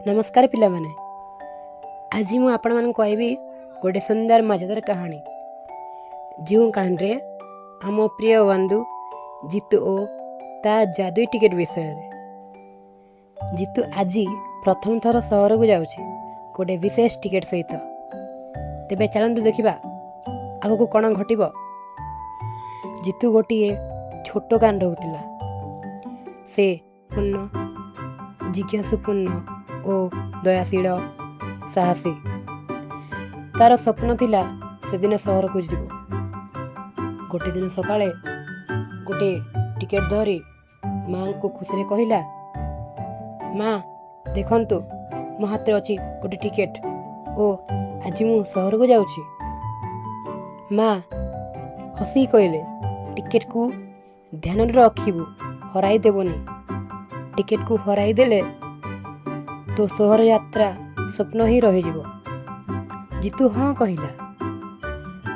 ନମସ୍କାର ପିଲାମାନେ, ଆଜି ମୁଁ ଆପଣମାନଙ୍କୁ କହିବି ଗୋଟେ ସୁନ୍ଦର ମଜାଦାର କାହାଣୀ, ଯେଉଁ କାହାଣୀରେ ଆମ ପ୍ରିୟ ବନ୍ଧୁ ଜିତୁ ଓ ତା ଯାଦୁଇ ଟିକେଟ୍ ବିଷୟରେ। ଜିତୁ ଆଜି ପ୍ରଥମ ଥର ସହରକୁ ଯାଉଛି ଗୋଟେ ବିଶେଷ ଟିକେଟ୍ ସହିତ। ତେବେ ଚାଲନ୍ତୁ ଦେଖିବା ଆଗକୁ କ'ଣ ଘଟିବ। ଜିତୁ ଗୋଟିଏ ଛୋଟ ଗାଁରେ ରହୁଥିଲା। ସେ ପୂର୍ଣ୍ଣ ଜିଜ୍ଞାସୁପୂର୍ଣ୍ଣ ଓ ଦୟାଶୀଳ, ସାହସୀ। ତାର ସ୍ୱପ୍ନ ଥିଲା ସେଦିନ ସହରକୁ ଯିବ। ଗୋଟେ ଦିନ ସକାଳେ ଗୋଟେ ଟିକେଟ୍ ଧରି ମାଆଙ୍କୁ ଖୁସିରେ କହିଲା, ମା ଦେଖନ୍ତୁ, ମୋ ହାତରେ ଅଛି ଗୋଟେ ଟିକେଟ୍ ଓ ଆଜି ମୁଁ ସହରକୁ ଯାଉଛି। ମା ହସିକି କହିଲେ, ଟିକେଟ୍କୁ ଧ୍ୟାନରେ ରଖିବୁ, ହରାଇ ଦେବନି। ଟିକେଟ୍କୁ ହରାଇ ଦେଲେ ତୋ ସହର ଯାତ୍ରା ସ୍ୱପ୍ନ ହିଁ ରହିଯିବ। ଜିତୁ ହଁ କହିଲା।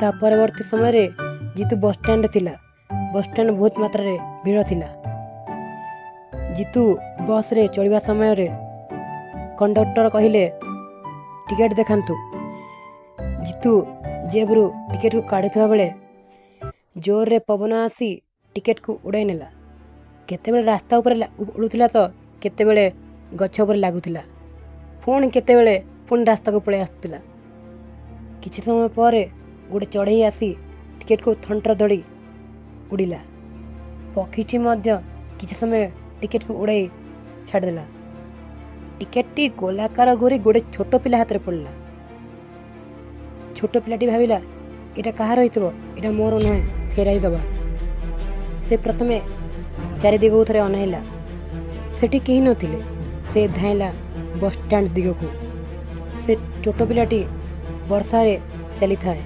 ତା ପରବର୍ତ୍ତୀ ସମୟରେ ଜିତୁ ବସଷ୍ଟାଣ୍ଡରେ ଥିଲା। ବସଷ୍ଟାଣ୍ଡ ବହୁତ ମାତ୍ରାରେ ଭିଡ଼ ଥିଲା। ଜିତୁ ବସ୍ରେ ଚଢ଼ିବା ସମୟରେ କଣ୍ଡକ୍ଟର କହିଲେ, ଟିକେଟ୍ ଦେଖାନ୍ତୁ। ଜିତୁ ଜେବ୍ରୁ ଟିକେଟ୍କୁ କାଢ଼ୁଥିବା ବେଳେ ଜୋରରେ ପବନ ଆସି ଟିକେଟ୍କୁ ଉଡ଼ାଇ ନେଲା। କେତେବେଳେ ରାସ୍ତା ଉପରେ ଉଡ଼ୁଥିଲା ତ କେତେବେଳେ ଗଛ ଉପରେ ଲାଗୁଥିଲା, ପୁଣି କେତେବେଳେ ପୁଣି ରାସ୍ତାକୁ ପଳାଇ ଆସୁଥିଲା। କିଛି ସମୟ ପରେ ଗୋଟେ ଚଢ଼େଇ ଆସି ଟିକେଟ୍କୁ ଥଣ୍ଟରେ ଧରି ଉଡ଼ିଲା। ପକ୍ଷୀଟି ମଧ୍ୟ କିଛି ସମୟ ଟିକେଟ୍କୁ ଉଡ଼ାଇ ଛାଡ଼ିଦେଲା। ଟିକେଟ୍ଟି ଗୋଲାକାର ଘୂରି ଗୋଟେ ଛୋଟ ପିଲା ହାତରେ ପଡ଼ିଲା। ଛୋଟ ପିଲାଟି ଭାବିଲା, ଏଇଟା କାହାର ହେଇଥିବ, ଏଇଟା ମୋର ନୁହେଁ, ଫେରାଇ ଦେବା। ସେ ପ୍ରଥମେ ଚାରିଦିଗକୁ ଥରେ ଅନାଇଲା, ସେଠି କେହି ନଥିଲେ। ସେ ଧାଇଁଲା ବସଷ୍ଟାଣ୍ଡ ଦିଗକୁ। ସେ ଛୋଟ ପିଲାଟି ବର୍ଷାରେ ଚାଲିଥାଏ।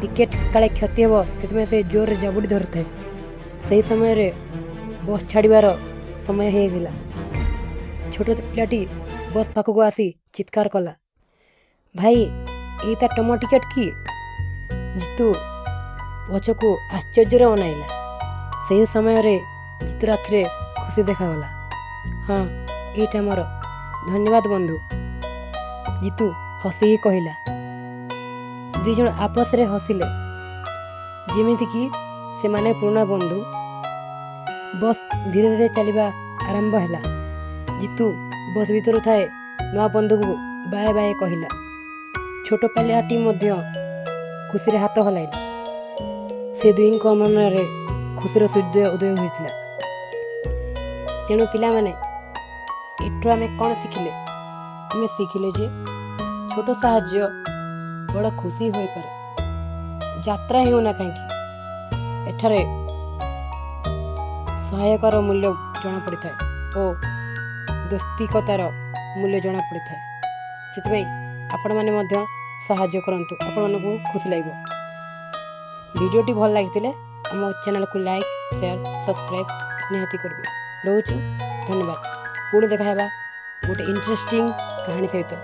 ଟିକେଟ୍ କାଳେ କ୍ଷତି ହେବ, ସେଥିପାଇଁ ସେ ଜୋରରେ ଜାବୁଡ଼ି ଧରିଥାଏ। ସେହି ସମୟରେ ବସ୍ ଛାଡ଼ିବାର ସମୟ ହେଇଥିଲା। ଛୋଟ ପିଲାଟି ବସ୍ ପାଖକୁ ଆସି ଚିତ୍କାର କଲା, ଭାଇ, ଏଇଟା ତମ ଟିକେଟ୍ କି? ଜିତୁ ପଛକୁ ଆଶ୍ଚର୍ଯ୍ୟରେ ଅନାଇଲା। ସେହି ସମୟରେ ଜିତୁର ଆଖିରେ ଖୁସି ଦେଖାଗଲା। ହଁ, ଏଇଟା ମୋର, ଧନ୍ୟବାଦ ବନ୍ଧୁ, ଜିତୁ ହସିକି କହିଲା। ଦୁଇ ଜଣ ଆପସରେ ହସିଲେ, ଯେମିତିକି ସେମାନେ ପୁରୁଣା ବନ୍ଧୁ। ବସ୍ ଧୀରେ ଧୀରେ ଚାଲିବା ଆରମ୍ଭ ହେଲା। ଜିତୁ ବସ୍ ଭିତରୁ ଥାଏ ନୂଆ ବନ୍ଧୁକୁ ବାଏ ବାଏ କହିଲା। ଛୋଟ ପିଲାଟି ମଧ୍ୟ ଖୁସିରେ ହାତ ହଲାଇଲା। ସେ ଦୁଇଙ୍କ ମନରେ ଖୁସିର ସୂର୍ଯ୍ୟ ଉଦୟ ହୋଇଥିଲା। ତେଣୁ ପିଲାମାନେ, ଏଠୁ ଆମେ କ'ଣ ଶିଖିଲେ? ଆମେ ଶିଖିଲେ ଯେ ଛୋଟ ସାହାଯ୍ୟ ବଡ଼ ଖୁସି ହୋଇପାରେ। ଯାତ୍ରା ହେଉନା କାହିଁକି, ଏଠାରେ ସହାୟକର ମୂଲ୍ୟ ଜଣାପଡ଼ିଥାଏ ଓ ଦୋସ୍ତିକତାର ମୂଲ୍ୟ ଜଣାପଡ଼ିଥାଏ। ସେଥିପାଇଁ ଆପଣମାନେ ମଧ୍ୟ ସାହାଯ୍ୟ କରନ୍ତୁ, ଆପଣମାନଙ୍କୁ ଖୁସି ଲାଗିବ। ଭିଡ଼ିଓଟି ଭଲ ଲାଗିଥିଲେ ଆମ ଚ୍ୟାନେଲକୁ ଲାଇକ୍, ସେୟାର, ସବସ୍କ୍ରାଇବ୍ ନିହାତି କରିବେ। ରହୁଛି, ଧନ୍ୟବାଦ। ପୁଣି ଦେଖା ହେବା ଗୋଟେ ଇଣ୍ଟରେଷ୍ଟିଂ କାହାଣୀ ସହିତ।